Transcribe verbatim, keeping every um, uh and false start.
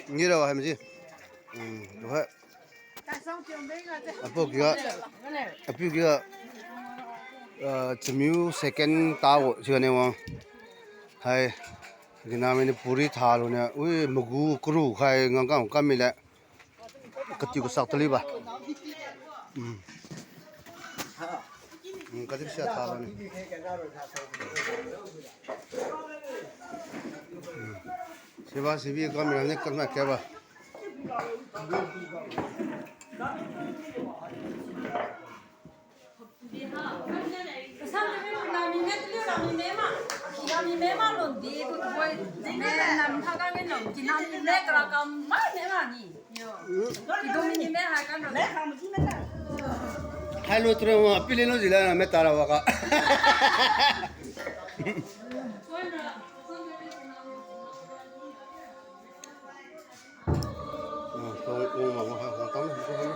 Ngira hai maji. Hmm, tu hai. Apo kia, apiu kia, ah, chamiu second ta wo, siga ne wang. Hai, kina mini puri tha lu ne, ui, magu karu khai ngang kang kam mi le. Kati kasak tali ba. Hmm. Hmm, kati sia tha ba ni. Hmm. Siba sibi kam mi ne kan ma ke ba. Hai lo tre wa, pili lo jila na me tara wa ka. Ah, kong, kong ma, kong, kong tam, kong tam.